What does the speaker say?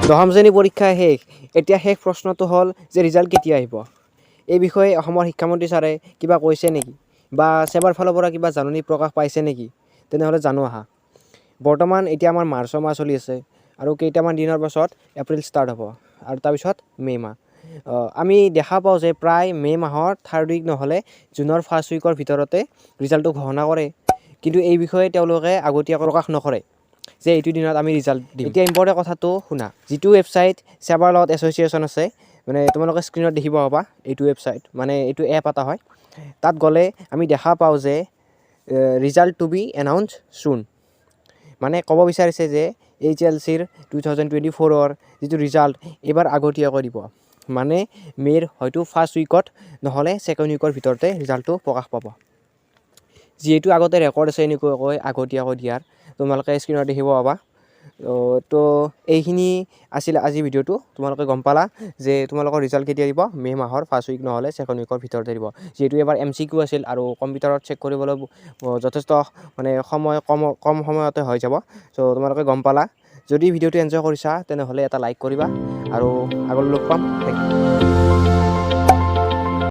দশম শ্ৰেণী পৰীক্ষা শেষ। এতিয়া শেষ প্ৰশ্নটো হ'ল যে ৰিজাল্ট কেতিয়া আহিব? এই বিষয়ে অসমৰ শিক্ষামন্ত্ৰী ছাৰে কিবা কৈছে নেকি বা ছেবাৰ ফালৰ পৰা কিবা জাননী প্ৰকাশ পাইছে নেকি? তেনেহ'লে জানো আহা। বৰ্তমান এতিয়া আমাৰ মাৰ্চৰ মাহ চলি আছে আৰু কেইটামান দিনৰ পাছত এপ্ৰিল ষ্টাৰ্ট হ'ব আৰু তাৰপিছত মে' মাহ। আমি দেখা পাওঁ যে প্ৰায় মে' মাহৰ থাৰ্ড উইক নহ'লে জুনৰ ফাৰ্ষ্ট উইকৰ ভিতৰতে ৰিজাল্টটো ঘোষণা কৰে। কিন্তু এই বিষয়ে তেওঁলোকে আগতীয়াকৈ প্ৰকাশ নকৰে যে এইটো দিনত আমি ৰিজাল্ট দিম। এতিয়া ইম্পৰ্টেণ্ট কথাটো শুনা। যিটো ৱেবছাইট ছেবাৰ লগত এছ'চিয়েশ্যন আছে, মানে তোমালোকে স্ক্ৰীণত দেখিব পাবা এইটো ৱেবছাইট, মানে এইটো এপ এটা হয়। তাত গ'লে আমি দেখা পাওঁ যে "Result to be announce soon"। মানে ক'ব বিচাৰিছে যে এইচএলচিৰ 2024ৰ যিটো ৰিজাল্ট, এইবাৰ আগতীয়াকৈ দিব। মানে মে'ৰ হয়তো ফাৰ্ষ্ট উইকত নহ'লে ছেকেণ্ড উইকৰ ভিতৰতে ৰিজাল্টটো প্ৰকাশ পাব। যিহেতু আগতে ৰেকৰ্ড আছে এনেকুৱাকৈ আগতীয়াকৈ দিয়াৰ, তোমালোকে স্ক্ৰীণত দেখিব পাবা। তো এইখিনি আছিল আজি ভিডিঅ'টো। তোমালোকে গম পালা যে তোমালোকৰ ৰিজাল্ট কেতিয়া দিব। মে' মাহৰ ফাৰ্ষ্ট উইক নহ'লে ছেকেণ্ড উইকৰ ভিতৰতে দিব। যিহেতু এইবাৰ এমচিকিউ আছিল আৰু কম্পিউটাৰত চেক কৰিবলৈ যথেষ্ট মানে সময় কম কম সময়তে হৈ যাব। চ' তোমালোকে গম পালা। যদি ভিডিঅ'টো এনজয় কৰিছা, তেনেহ'লে এটা লাইক কৰিবা আৰু আগলৈ লগ পাম। Thank U.